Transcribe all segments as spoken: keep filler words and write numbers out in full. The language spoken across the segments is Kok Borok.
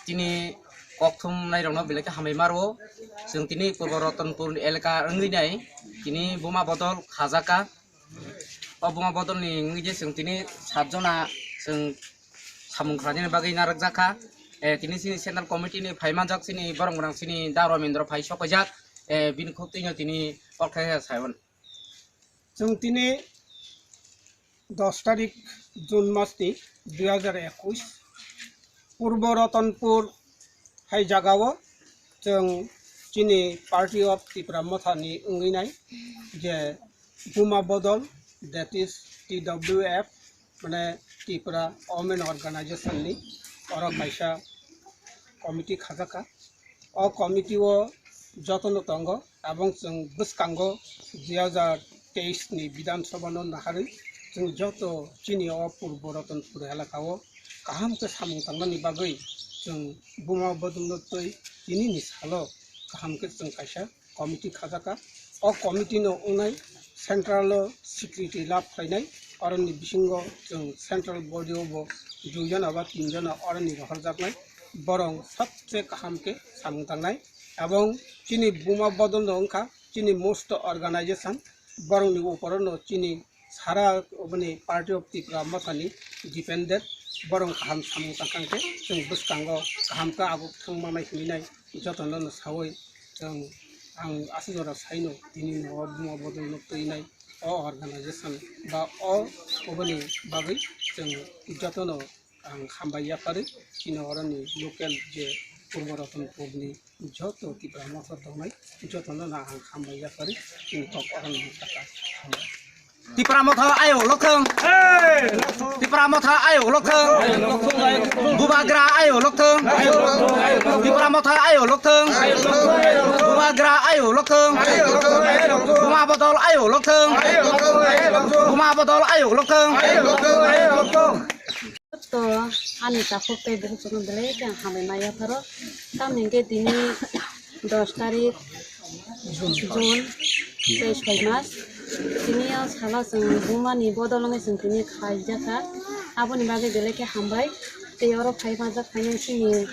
Tini kokthum nairokno belai khe hambai maro. Chwng tini Purbo Ratanpur elaka wngwi nai tini buma bodol khajaka. O buma bodolni wngwi je chwng tini sat jona chwng samung khlainani bagwi narwkjakha. Eh, tini chini central committee ni phai manjak chini borok gwnang chini Da Ramendra phai sokaijak. Eh, bini khuk twino tini kokthai sai mano. Chwng tini dos tarik June mas ni dui hajar ekush, Purbo Ratanpur hai jagao chwng chini Party of Tipra Motha ni wngwi nai je buma bodol, that is T W F, mane Tipra Women Organization ni oro kaisa committee khajaka. O committee o jotono tongo, abong chwng bwskango dui hajar teis ni Bidhan Sabha no naharwi chwng joto chini o Purbo Ratanpur elaka o kaham khe samung tangnani bagwi chwng buma bodolno twi tini ni salo kaham khe chwng kaisa committee khajaka. O committee no wngnai central o secretary lab khlainai, oroni bisingo chwng central body o bo dui jona ba tin jona oroni rohorjaknai, borong sabse kaham khe samung tangnai. Abong chini buma bodol no wngkha chini most organization, borongni uporo no chini sara oboni Party of Tipra Motha ni dependent, borong kaham samung tangkha khe chwng bwskango kaham khe abo thang manai hinwi nai jotono no sawi chwng ang aswk jora saino tini no o buma bodol no twinai o organization ba o oboni bagwi chwng jotono ang hambai yapharwi chini oroni local je Purbo Ratanpur ni joto Tipra Motha tongnai jotono no ang hambai yapharwi chini kok oroni taka hambai. Tipra Motha ayo lokthwng. Tipra Motha ayo lokthwng. Bubagra ayo lokthwng. Tipra Motha ayo lokthwng. Bubagra ayo lokthwng. Buma bodol ayo lokthwng. Buma bodol ayo lokthwng. To ani takhuk tei bukhuk chukno belai khe ang hambai ma yapharo. Tamni hwnkhe tini dos tarik June tei soi mas. Tini o salo chwng bumani bodol wngwi chwng tini khaijakha. Aboni bagwi belai khe hambai. Tei oro phai manjak phainai chini,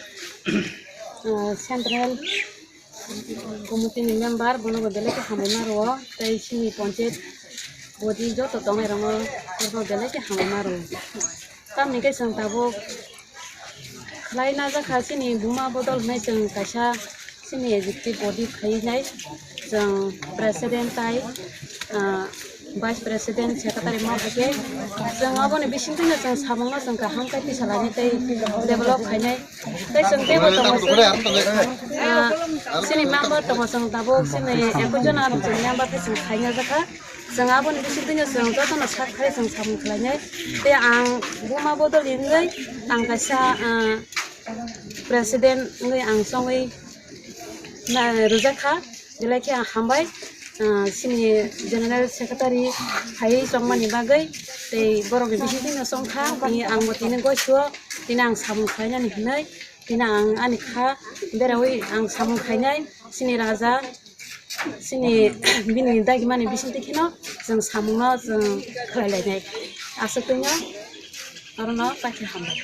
ah, central committee ni member, bono bo belai khe hambai ma rwo. Tei chini panchayat body joto tongnai rokno belai khe hambai ma rwo. Tamni khe chwng tabuk khlai najakha chini buma bodol hwnwi chwng kaisa chini executive body khainai chwng president tai, ah, vice president, secretary ma hai khe chwng aboni bisingtwi no chwng samungno chwng kaham khe tisalainai tei develop khainai. Tei chwng teibo tongo chini, ah, chini member tongo chwng tabuk chini ekus jona chwng member khe chwng khaina jakha. Chwng aboni bisingtwino chwng jotono sak phai chwng samung khlainai. Tei ang buma bodol wngwi ang kaisa, ah, president wngwi ang chongwi na rwjakha. Belai khe ang hambai, ah, chini general secretary phaiwi chongmani bagwi. Tei borokni bisingtwino chongkha, tini ang bo tini goisuo, tini ang samung khlainani hinwi, tini ang ani kha berawi ang samung khlainai. Chini raja, chini bini dagimani bisingtwi kheno chwng samungno chwng khlai lainai. Aswk twi no orono takhe hambai.